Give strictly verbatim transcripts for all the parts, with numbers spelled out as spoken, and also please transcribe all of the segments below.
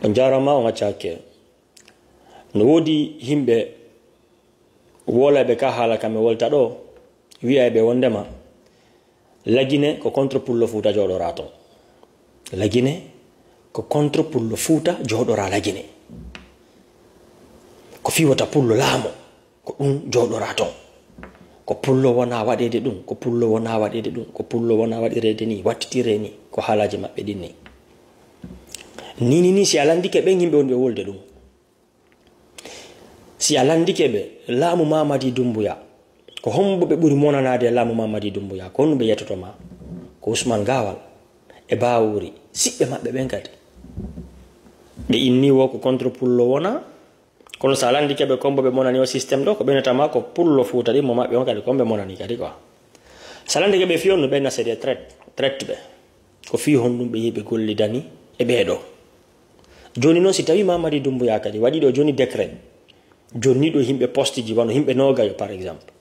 On jaaraama, on acca hakke. No woodi yimɓe woolayɓe ka haala ka mi wolta ɗoo, wi'ayɓe wondema Lagine ko contre Pullo Fuuta jooɗoraa ton. Lagine ko contre Pullo Fuuta jooɗoraa Lagine. Ko fii wota Pullo laamo, ko ɗun jooɗoraa ton. Ko Pullo wonaa waɗeede ɗun, ko Pullo wonaa waɗeede ɗun, ko Pullo wonaa waɗireede nii, wattitiree nii, ko haalaaji maɓɓe ɗin nii. Nii, nii, nii, si a landike ɓen yimɓe wonɓe wolde ɗun, si a landike ɓe, laamu Mamadi Dumbuya, ko hombo ɓe ɓuri monanaade e laamu Mamadi Dumbuya? Ko honɗun ɓe yettoto ma? Ko Usman Gawal e Bawuri, siɓɓe maɓɓe ɓen kadi. Ɓe inni wo ko contre Pullo wona, kono si a landike ɓe ko hombo ɓe monani o système ɗoo, ko ɓe innata ma ko Pullo Fuuta ɗin mo maɓɓe on kadi, ko ɓe monani kadi quoi. Si a landike ɓe fii honɗun, ɓen na c'est des traîtres, traître ɓe. Ko fii honɗun ɓe yi'i ɓe gollidani e ɓee ɗoo. Jooni non, si tawii Mamadi Dumbuya kadi waɗii ɗoo jooni décret, jonnii ɗoo yimɓe poste ji, wano yimɓe noogayo, par exemple.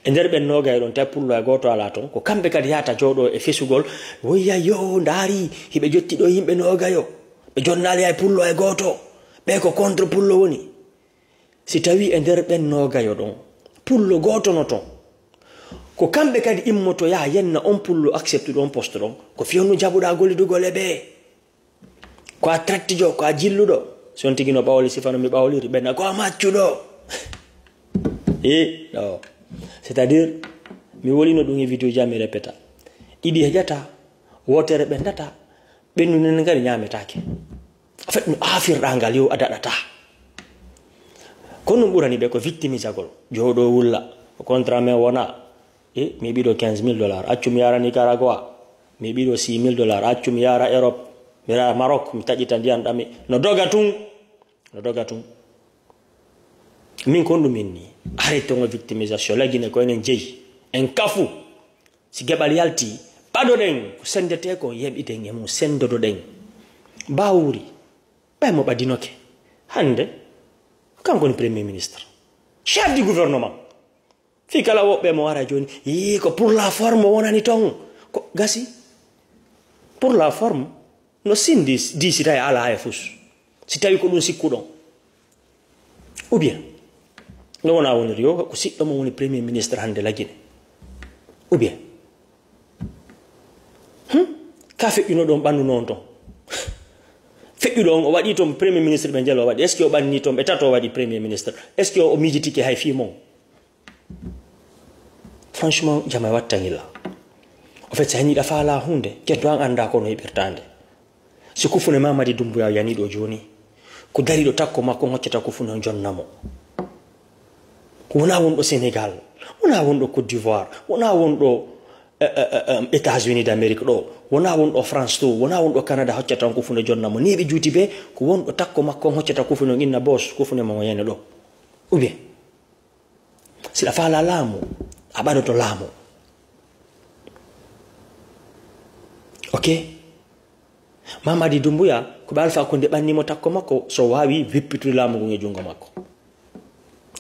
E nder ɓen noogayo ɗon, tawi Pullo hay gooto alaa ton, ko kamɓe kadi yahata jooɗoo e fesugol, woyya yo, ndaari, hiɓe jotti ɗoo yimɓe noogayo. Ɓe jonnaali hay Pullo hay gooto. Ɓee ko contre Pullo woni. Si tawii e nder ɓen noogayo ɗon, Pullo gooto no ton, ko kamɓe kadi immoto yaha yenna on Pullo acceptuɗo on poste ɗon, ko fii honɗun jaɓuɗaa gollidugol e ɓee? Ko a trettijo, ko a jilluɗo. Si on tigi no ɓawli, sifano mi ɓawliri, ɓen na ko a maccuɗo. E, no. C'est-à-dire, mi wolino ɗun e vidéo ji, mi répéta. Ɗiɗi heƴata, wootere ɓendata, ɓennude nden kadi ñaametaake. En fait, no aafirɗaa ngal yo a daɗataa. Ko honɗun ɓurani ɓe? Ko victimisagol. Jooɗoo wulla. Ko contrat men wona. E, mi heɓii ɗoo quinze mille dollars. Accu mi yaara Nicaragua. Mi heɓii ɗoo six mille dollars. Accu mi yaara Europe. Mi yaara Maroc. Mi taƴita ndiyan ɗan. Mi, no doga tun. No doga tun. Min ko honɗun min nii? Arrêtons victimisation. Lagine ko enen jeyi. En kafu. Si geɓal yaltii, ɓadoɗen ko senndetee kon, yeɓiden e mun, senndodoɗen. Bawuri, ɓay mo ɓadinoke. Hannde, kanko woni premier ministre, chef du gouvernement. Fii kala woɓɓe mo wara jooni, yii, ko pour la forme wonani ton. Ko gasi. Pour la forme, no sinndi diisita e alaa e fus. Si tawii ko ɗun sikkuɗon. Ou bien, no wona woniri yo, ko siɗɗo mon woni premier ministre hannde Lagine. Ou bien, hmm? Ka feƴƴuno ɗon ɓannuno on ton. Feƴƴuɗo on, o waɗi ton premier ministre ɓe njelo o waɗi. Est-ce que o ɓanni ton ɓe tato o waɗi premier ministre? Est-ce que o miijitike hay fii mon? Franchement, jama e watta ngila. En fait, si a yiɗa faala huunde, kento an anndaa ko no heɓirta nde. Si kufune Mamadi Dumbuya yani ɗoo jooni, ko dariiɗo takko makko on hoccata kufune on jonna mo. Wonaa wonɗo Sénégal, wonaa wonɗo Côte d'Ivoire, wonaa wonɗo, eh, eh, eh, eh, États-Unis d'Amérique ɗoo, wonaa wonɗo France to, wonaa wonɗo Canada hoccata on kufune jonna mo. Nii ɓe juuti ɓe, ko wonɗo takko makko on hoccata kufune on inna boss, kufune mo yani ɗoo. Ou bien, si a faalaa laamu, a ɓadoto laamu. Ok? Mamadi Dumbuya, ko ɓe Alpha Condé ɓanni mo takko makko, so waawi wippitude laamu ngun e junngo makko.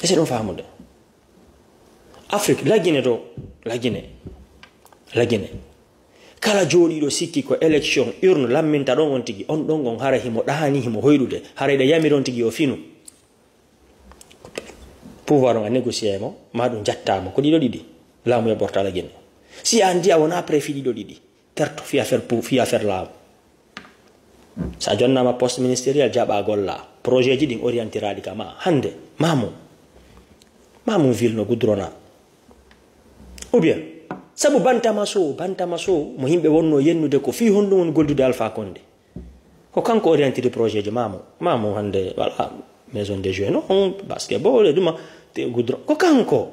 Est-ce que ɗun faamude? Afrique, Lagine to, Lagine, Lagine. Kala jooɗiiɗo sikki ko élection, urne lamminta ɗon on tigi, on ɗon on hara himo ɗaani, himo hoyɗude, hara eɗe yamira on tigi yo finu. Pouvoir on a négocié mo, ma ɗun jattaa mo. Ko ɗiɗo ɗiɗi, laamu e bortala Gine. Si a anndi a wonaa préfet ɗiɗo ɗiɗi, terto fii affaire pou-, fii affaire laamu. Sa jonnaama poste ministériel, jaɓaa gollaa. Projet ji ɗin orientiraaɗi ka ma. Hannde, Mamou. Mamou ville no goudrona. Ou bien, sabu Bantama Sow, Bantama Sow, mo yimɓe wonno yennude ko fii honɗun woni gollude Alpha Condé. Ko kanko orientiri projet ji Mamou. Mamou hannde, voilà, maison de jeu non, basketball, e ɗuma, te goudron. Ko kanko.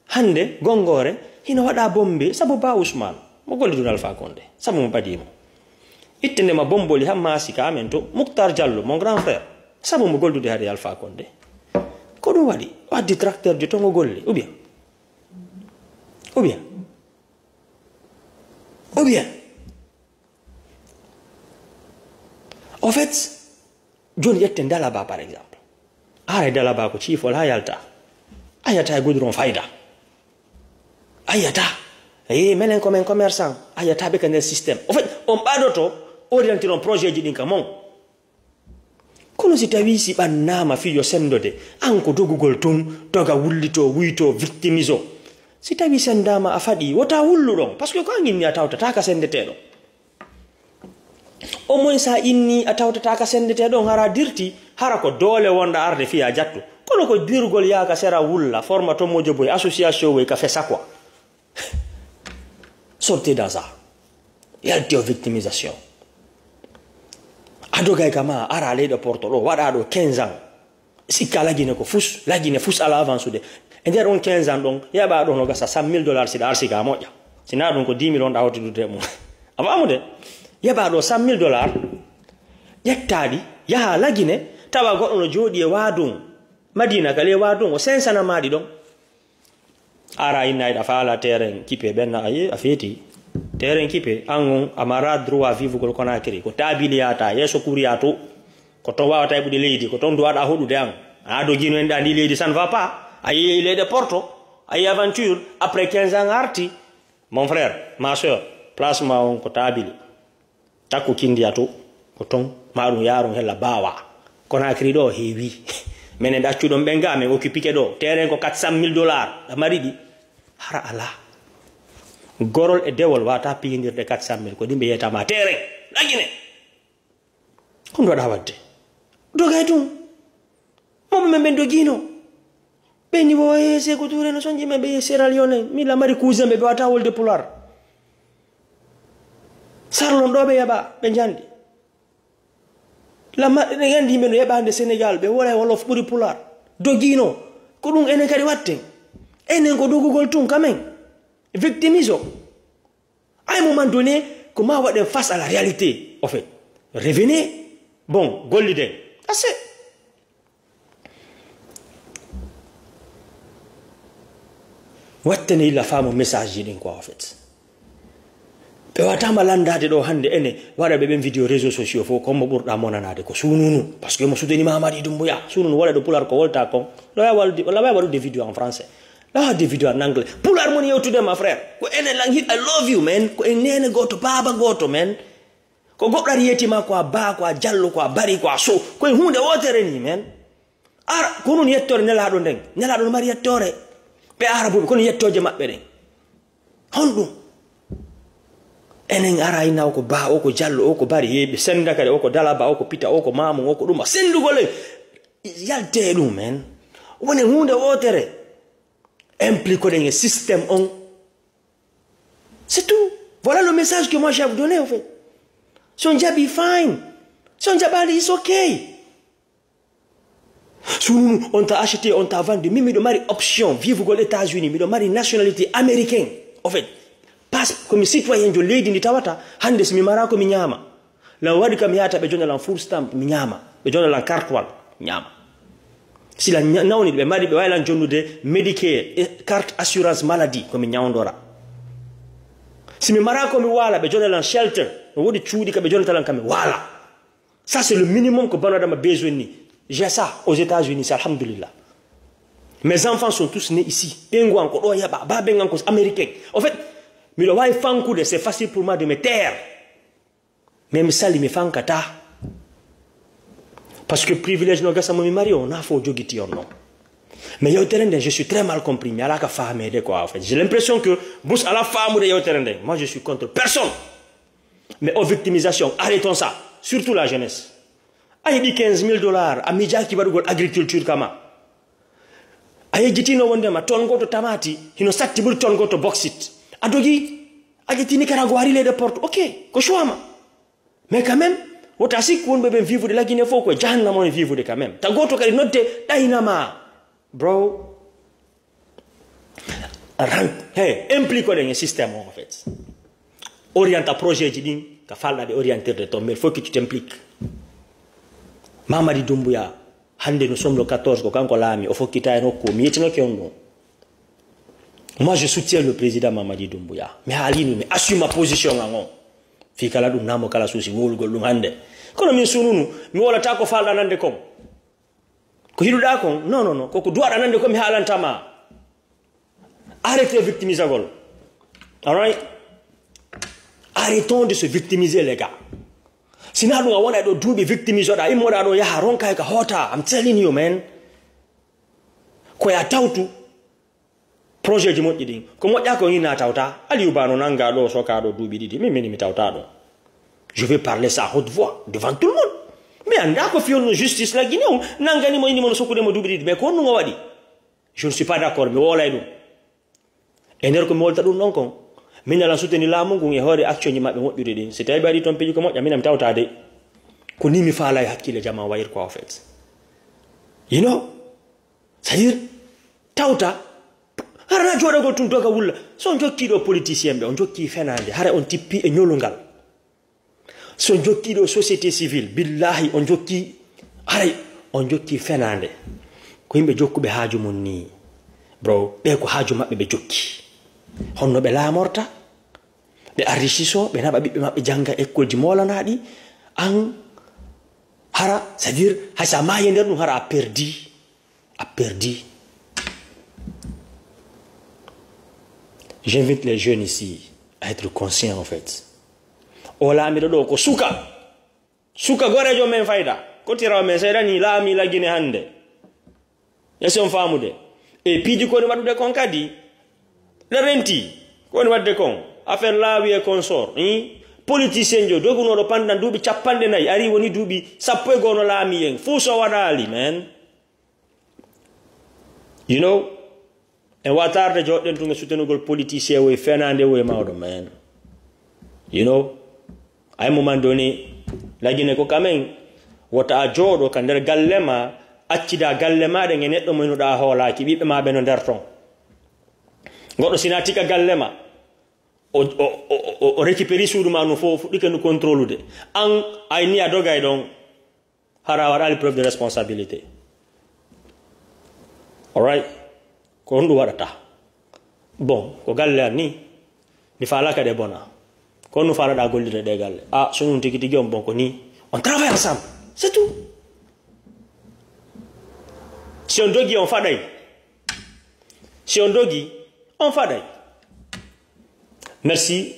Hannde, Gonngoore, hino waɗa bombe, sabu Ba Ousmane, mo gollude Alpha Condé, sabu mo ɓadii mo. Itte nde ma bomboli hammaasi ka amen to, Mouctar Diallo, mon grand frère, sabu mo gollude hari Alpha Condé. Ko ɗun waɗi, o addi tracteur ji ton o golli, ou bien? Ou bien? Ou bien? Au fait, jooni ƴetten Dalaba, par exemple. Haray Dalaba ko ciifol haa yalta. A yi'ataa e goudron fayda. A yi'ataa. Eh, menen ko men commerçant. A yi'ataa ɓe ka nder système. Au fait, on ɓadoto, orientiron projet ji ɗin ka mon. Kono si tawii si ɓannaama fii yo senndode, an ko dogugol tun, doga wullitoo, wuytoo, victimiso. Si tawii senndaama a faɗii, wota wullu ɗon, parce que ko an inni a tawtataa ka senndeteeɗo. Au moins sa inni a tawtataa ka senndeteeɗo on, hara dirti, hara ko doole wonɗa arde fii a jattu. Kono ko dirgol yaa ka sera wulla, forma to mojo boy, association woy ka fesa quoi. Sortez dans ça. Yaltee o victimisation. A dogay ka ma, ara leyɗe Porto ɗo, waɗa ɗo quinze ans. Sikka lagine ko fus, lagine fus ala avansude. E nder on quinze ans ɗon, yaɓa ɗo no gasa cent mille dollars si ɗa arsi ka moƴƴa. Si na ɗum ko dix mille on ɗa hawti dude mum. A famude? Yaɓa ɗo cent mille dollars, ƴettaɗi, yaha lagine, tawa goɗɗo no jooɗi e waadun. Madina ka ley waadun, o sensana maɗi ɗon. Ara inna hiɗa faala terrain kipe ɓenna, aye, a feeti. Terrain kipe, an on, a mara droit vivugol Conakry. Ko taabiliyata, yeeso kuriya to. Ko ton wawata heɓude leydi, ko ton duwaɗa hoɗude an. A dogino en ɗa ndi leydi, ça ne va pas. A yehi leyɗe Porto, a yehi aventure, après quinze ans arti. Mon frère, ma sœur, place ma on ko taabili. Takku kindiya to, ko ton, ma ɗum yaarun hella baawa. Conakry ɗo heewi. Menen ɗaccuɗon ɓen ga, men occupike ɗo. Terrain ko quatre cent mille dollars, ɗa mari ɗi. Hara ala. Gorol e dewol wata piyindirde quatre cent mille, ko ɗimɓe yetama terrain. Lagine. Ko ɗum waɗa wadde. Dogay ɗum. Mawɓe men ɓen dogiino. Ɓe ni wo, eh, Seeku Tuure no sonji men, ɓe Sierra Leone. Mi la mari cousin ɓe, ɓe wata wolde Pulaar. Sarlon ɗo ɓe yaɓa, ɓe njandi. La ma-, ɓe andi yimɓe no yaɓa hande Sénégal, ɓe wola wolof ɓuri Pulaar. Dogiino. Ko ɗum enen kadi watten. Enen ko dogugol tun ka men. Victimise o. À un moment donné, ko ma waɗen face à la réalité, en fait. Revenez, bon, golliden. That's it. Wattene illa faamu message ji ɗin quoi, en fait. Ɓe watama landade ɗo hande ene waɗa ɓe ɓen vidéo réseaux sociaux fof, ko mo ɓurɗa monanade ko Sununu, parce que mo suteni Mamadi Doumbouya. Sununu wala ɗo Pulaar ko wolta kon. Ɗo ya waɗude, wala waɗude vidéo en français. Ɗo waɗude vidéo en anglais. Pulaar mon yewtude ma frère. Ko enen lan hit, I love you man. Ko en nene goto, baba goto man. Ko goɗɗo ari yetima ko a ba, ko a jallo, ko a bari, ko a so. Ko e hunde wotere ni man. Ara, ko nun yettore Nelaaɗo nden. Nelaaɗo no mari yettore. Ɓe Arabuɓe, kono yettooje maɓɓe ɗen. Honɗum? Enen ara ina o ko ba, o ko jallo, o ko bari, yeeɓe senda kadi, o ko dalaba, o ko pita, o ko mamu, o ko ɗuma. Sendugol e yaltee ɗum en. Wone huunde wootere. Impliquoɗen e système on. C'est tout. Voilà le message que moi j'ai à vous donner, en fait. Si on jaɓi, fine. Si on jaɓaali, it's okay. Sununu, on t'a acheté, on t'a vendu. Min miɗo mari option vivugol États-Unis, miɗo mari nationalité américain. En fait, pas ko mi citoyen jo leydi ndi tawata, hande si mi mara ko mi ñaama. Lan waɗi kam yaata ɓe jona lan food stamp mi ñaama, ɓe jona lan kartwal mi ñaama. Si lan ña-, nawni ɓe mari, ɓe wawi lan jonnude Medicare, e carte assurance maladie ko mi ñawdora. Si mi mara ko mi waala, ɓe jona lan shelter, no woodi cuuɗi ka ɓe jonata lan ka mi waala. Ça, c'est le minimum que banno adama besoin ni. J'ai ça aux États-Unis, c'est alhamdulillah. Mes enfants sont tous nés ici. Ɓeyngu an ko ɗo yaɓa, baben an ko américain. En fait, miɗo wawi fankude, c'est facile pour moi de me taire. Mais mi sali, mi fankata. Parce que privilège no gasa mo mi mari o, na fo jogiti on non. Mais yewtere nden, je suis très mal compris, mi ala ka faamede quoi, en fait. J'ai l'impression que Bush ala faamude yewtere nden. Moi, je suis contre personne. Mais aux victimisations, arrêtons ça. Surtout la jeunesse. A heɓi quinze mille dollars, a miijaaki waɗugol agriculture kama. A yejjitino wondema ton goto tamati, hino satti ɓuri ton goto bauxite. A dogi, a ƴetti Nicaragua, ari leyɗe Porto. Ok, ko choix ma. Mais quand même, wota sikku wonɓe ɓen vivude la Guinée fof ko e jahannama on vivude quand même. Ta goto kadi nodde ɗaynama. Bro, ran-, hey, implique ɗen e système o, en fait. Orienta projet ji ɗin, ka falɗa ɗe orientirde ton, mais faut que tu t'impliques. Mamadi Doumbouya, hande nous sommes le quatorze, ko kanko laami, o fokkita e nokku, mi yettinoke on ɗum. Moi, je soutiens le président Mamadi Doumbouya. Mi haalino, mi assume ma position an on. Fii kala ɗum namo kala suusi wowlugol ɗum hande. Kono min Sununu, mi wolata ko falɗa nande kon. Ko hiɗuɗa kon? Non, non, non. Ko ko duwaɗa nande kon mi haalanta ma. Arrêtez victimisagol. All right? Arrêtons de se victimiser, les gars. Sinaa ɗum a wona ɗo duuɓi victimisoɗaa, immoɗaa ɗo yaha ronka ka hoota. I'm telling you, man. Ko ya tawtu projet ji moƴƴi ɗin. Ko moƴƴa ko hina tawta. Aliou Ba no nanga ɗo soka ɗo duuɓi ɗiɗi. Min mini mi tawta ɗo. Je vais parler ça à haute voix devant tout le monde. Mi annda ko fiyonno justice la Guinée on nangani mo ini mo no sokkude mo duuɓi ɗiɗi. Mais ko honɗum o waɗi? Je ne suis pas d'accord. Mi woolay ɗum. E nder ko mi wolta ɗum ɗon kon, min alan suteni laamu ngun e hoore action ji maɓɓe moƴƴude ɗin. Si tawi ɓe waɗi toon piiji ko moƴƴa, min mi tawta de. Ko ni mi faala e hakkille jamaa wayir quoi, en fait. You know? C'est-à-dire, tawta, hara na jooɗagol tun doga wulla. So on jokkii ɗo politicien ɓe, on jokkii fenaande, hara on tippi e ñolungal. So on jokkii ɗo société civile, billahi on jokkii, haray on jokkii fenaande. Ko yimɓe jokkuɓe haaju mun nii. Bro, ɓe ko haaju maɓɓe ɓe jokki. Honno ɓe laamorta? Ɓe arriciso, ɓe naɓa ɓiɓɓe maɓɓe jannga ekkolji moolanaaɗi. An, hara, c'est-à-dire, hay sa maayi e nder ɗum, hara a perdi. A perdi. J'invite les jeunes ici à être conscients, en fait. O laamiɗo ɗo ko suka. Suka gorejo men fayda. Ko tirawa men seeɗa ni laami la Guinée hannde. Esi on faamude. E piiji ko woni waɗude kon kadi. Ɗe renti. Ko woni waɗde kon. Affaire laawi e consort. Hi? Politicien jo dogunoɗo pandan duuɓi capanɗe nayi. Ari woni duuɓi sappo e goo no laami en. Fuu so waɗaali, men. You know, en watarde joɗɗen tun e sutenugol politicien woy fenaande woy mawɗo, man. You know, ay mo man doni lagine ko kamen wota a jooɗo ka nder galle ma, accida galle ma ɗen e neɗɗo mo inuɗa hoolaaki, ɓiɓɓe ma ɓe no nder ton. Goɗɗo sina tika galle ma, o, o, o, o, o récupéri suudu ma no fo, fuɗɗike no contrôlude. An, ay ni a dogay ɗon. Hara a waɗaali preuve de responsabilité. Alright? Ko honɗum waɗata? Bon, ko galle an ni, mi faalaaka ɗe bona. Ko honɗum faalaɗaa gollirde ɗe galle? Ah, so ɗum tigi tigi on bon ko ni. On travaille ensemble. C'est tout. Si on dogi, on faɗay. Si on dogi, on faɗay. Merci.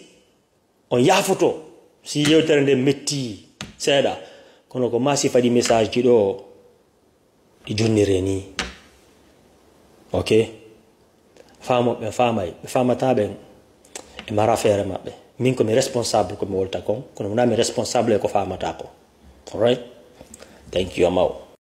On yaafoto si yewtere nde metti seeɗa, kono ko maa si faɗi message ji ɗo ɗi jonnire ni. Ok? Faamoɓe faamay, ɓe faamataa ɓen e mara feere maɓɓe. Min ko mi responsable ko mi wolta kon, kono wonaa mi responsable e ko faamataa ko. Alright? Thank you, I'm out.